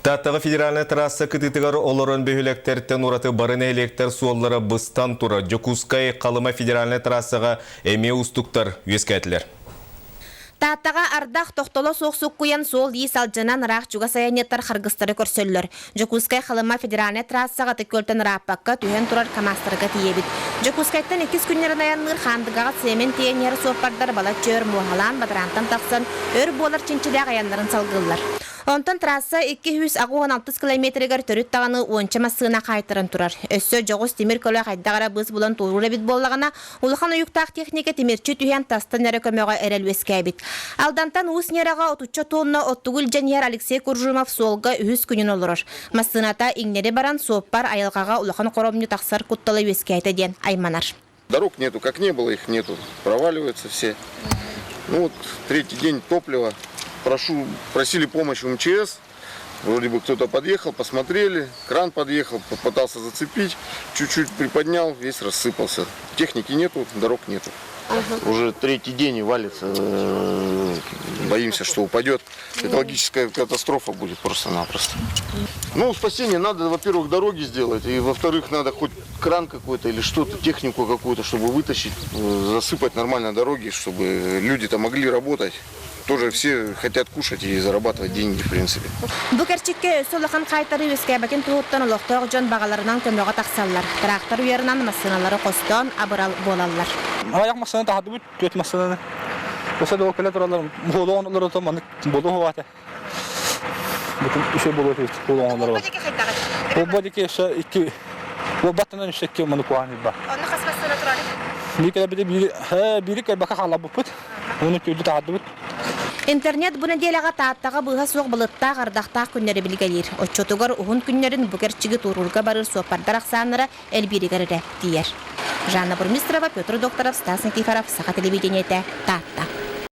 Тааттаҕа федеральнай трасса кытыытыгар олорон бөһүөлэктэртэн ураты бары нэһилиэктэр суоллара быстан турар. Дьокуускай, Халыма федеральнай трассаҕа эмиэ уустуктар үөскээтилэр. Тааттаҕа ардах тохтоло суох суккуйан суол-иис алдьанан ыраах-чугас айанньыттар харгыстары көрсөллөр. Дьокуускай-Халыма федеральнай трассаҕа Ытык Күөлтэн ырааппакка түһэн турар КАМАЗтарга тиийэбит. Дьокуускайтан иккис күннэрин айанныыр Хаандыгаҕа цемент тиэйэн иһэр суоппардар балачча өр муоһалаан бадараантан тахсан өр буолар чинчилээх айаннарын салгыыллар. Онтон трасса 286 километрыгар төрүт даҕаны уонча массыына хаайтаран турар. Өссө дьоҕус тимир көлө хайдах эрэ быыс булан туоруур эбит буоллаҕына, улахан уйуктаах техника тимирчи түһэн тастан эрэ көмөҕө эрэл үөскээбит. Алдантан Уус Ньараҕа отучча тонна оттугу илдьэн иһэр Алексей Куржумов суолга үһүс күнүн олорор. Массыыната иҥнэри баран суоппар айылҕаҕа улахан хоромньу тахсар куттала үөскээтэ диэн айманар. Дорог нету, как не было, их нету. Проваливаются все. Ну вот третий день топлива. Прошу, просили помощь у МЧС. Вроде бы кто-то подъехал, посмотрели, кран подъехал, попытался зацепить, чуть-чуть приподнял, весь рассыпался. Техники нету, дорог нету. Уже третий день и валится. Боимся, что упадет. Экологическая катастрофа будет просто-напросто. Ну, спасение надо, во-первых, дороги сделать, и во-вторых, надо хоть кран какой-то или что-то, технику какую-то, чтобы вытащить, засыпать нормально дороги, чтобы люди-то могли работать. Тоже все хотят кушать и зарабатывать деньги, в принципе. Бу кэрчиккэ өссө улахан хаайтарыы үөскээбэтин туһуттан олохтоох дьон баҕаларынан көмөҕө тахсаллар. Трактор уйарынан массыыналары хостоон абырал буолаллар. Аяқ массыына таһардыбыт, түөрт массыынаны. Өссө да кэлэ тураллар, буолуон олорото маннык буолуо хуаата. Бүтүн үсө буолуо түһүт буолуон олорор. Буолба диэки өссө икки буолбаттан өссө икки маннык куһаҕан бар. Онно хас массыына турар? Биир кэлбити биир биири кэлбэккэ хаалларбыппыт. Уну түүрдү таһардыбыт. Интернет бу нэдиэлэҕэ Тааттаҕа быыһа суох былыттаах, ардахтаах күннэри билгэлиир. Оччотугар уһун күннэрин бу кэрчиги туоруурга барыр суоппардар ахсааннара элбииригэр эрэ тиийэр. Жанна Бурмистрова, Петр Докторов, Стас Никифоров, Саха телевидениетэ, Таатта.